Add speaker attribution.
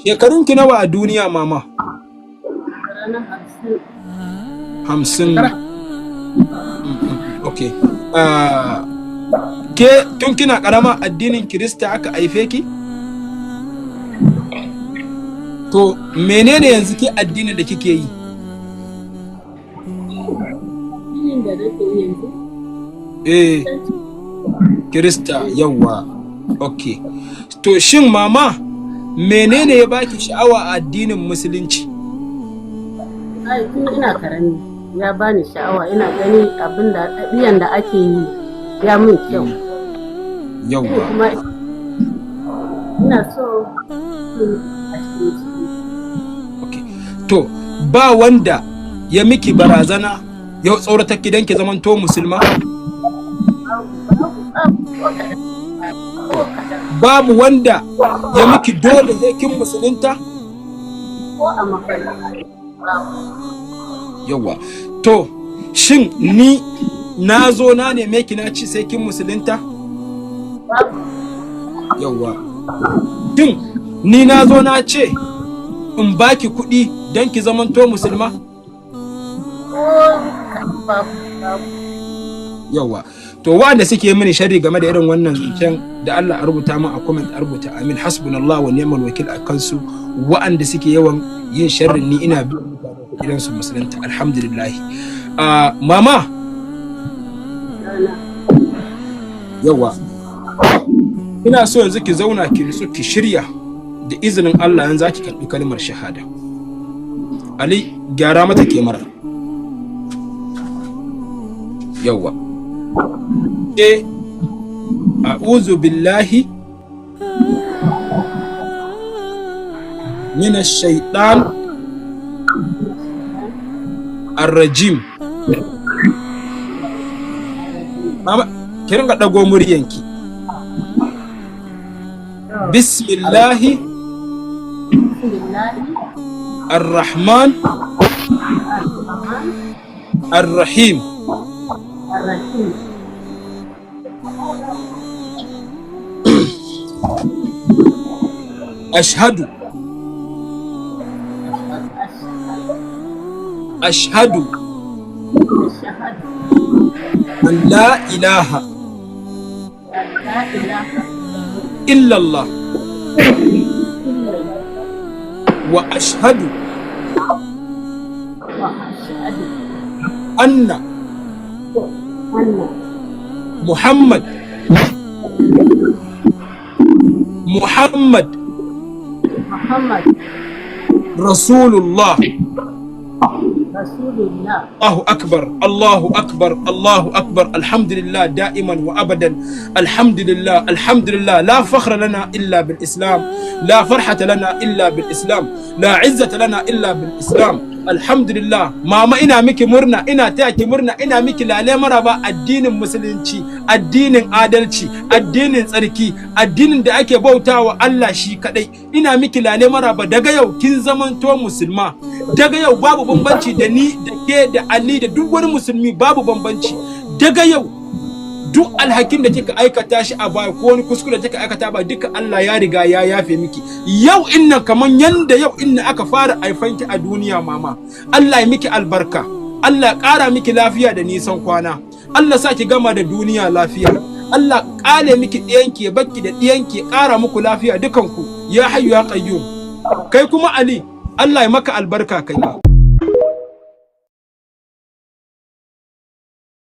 Speaker 1: Shekarunki nawa a duniya, mama?
Speaker 2: Ranar 50.
Speaker 1: 50. Okay. Ke tun kina karama addinin Kirista aka haife ki? To menene yanzu ke addinin da kike yi?
Speaker 2: Addinin da nake yi yanzu?
Speaker 1: Eh, Kirista, yawwa. Okay. To shin mama, menene ya baki sha'awa a addinin Musulunci?
Speaker 2: Ai tun ina karami ya bani sha'awa, ina gani abin da ɗabi'an da ake yi ya min kyau. Kuma ina so a cikin ciki.
Speaker 1: Okay. To ba wanda ya miki barazana ya tsoratar ki dan ki zamanto musulma?
Speaker 2: Babu, ko kaɗan. Ko kaɗan.
Speaker 1: Babu wanda ya miki dole sai kin musulunta?
Speaker 2: Ko a mafarki. Babu.
Speaker 1: Yawwa. To shin ni na zo na neme ki na ci sai kin musulunta?
Speaker 2: Babu.
Speaker 1: Yawwa. Shin ni na zo na ce in baki kuɗi don ki zamanto musulma?
Speaker 2: Ko kaɗan babu. Babu.
Speaker 1: Yawwa. To wanda suke mini sharri game da irin wannan zancen, da Allah a rubuta min a comment, a rubuta amin, hasbunallah wa ni'mal wakil a kansu, wa'anda suke yawan yin sharrin ni ina biyan mutane kuɗi don su musulunta. Alhamdulillah. Mama,
Speaker 2: Rana.
Speaker 1: Yawwa. Ina so yanzu ki zauna ki nutsu, ki shirya, da izinin Allah yanzu za ki karɓi kalmar shahada. Ali, gyara mata kemara. Yawwa. E, a'udhu billahi minash shaitan ar-rajim. Mama, ki ringa ɗago muryanki. Bismillahi
Speaker 2: Bismillahi
Speaker 1: ar-Rahman
Speaker 2: ar-Rahman
Speaker 1: ar-Rahim.
Speaker 2: ar-Rahim.
Speaker 1: Ashhadu ashhadu
Speaker 2: Ashhadu
Speaker 1: an la ilaha
Speaker 2: an la ilaha
Speaker 1: illallah
Speaker 2: illallah
Speaker 1: wa ashhadu
Speaker 2: wa ashhadu
Speaker 1: anna
Speaker 2: anna
Speaker 1: Muhammad Muhammad
Speaker 2: Muhammad
Speaker 1: Rasulullah.
Speaker 2: Rasulullah.
Speaker 1: Allahu akbar, Allahu akbar, Allahu akbar, alhamdulillah da'iman wa abadan, alhamdulillah, alhamdulillah, la fakhra lana illa bil Islam, la farhata lana illa bil Islam, la izzata lana illa bil Islam, alhamdulillah. Mama, ina miki murna, ina taya ki murna, ina miki lale maraba. Addinin Musulunci, addinin adalci, addinin tsarki, addinin da ake bautawa Allah shi kadai. Ina miki lale maraba, daga yau kin zamanto musulma. Daga yau babu bambanci da ni da ke da Ali da duk wani musulmi, babu bambanci. Daga yau duk alhakin da kika aikata shi a baya ko wani kuskure da kika aikata ba, duka Allah ya riga ya yafe miki. Yau innan kaman yanda yau inna aka fara haifanki a duniya. Mama, Allah ya miki albarka, Allah ya ƙara miki lafiya da nisan kwana, Allah sa ki gama da duniya lafiya, Allah ƙale miki ɗiyanki, ya bakki da ɗiyanki, ya ƙara muku lafiya dukanku, ya hayyu ya qayyum. Kai kuma Ali, Allah ya maka albarka kai ma.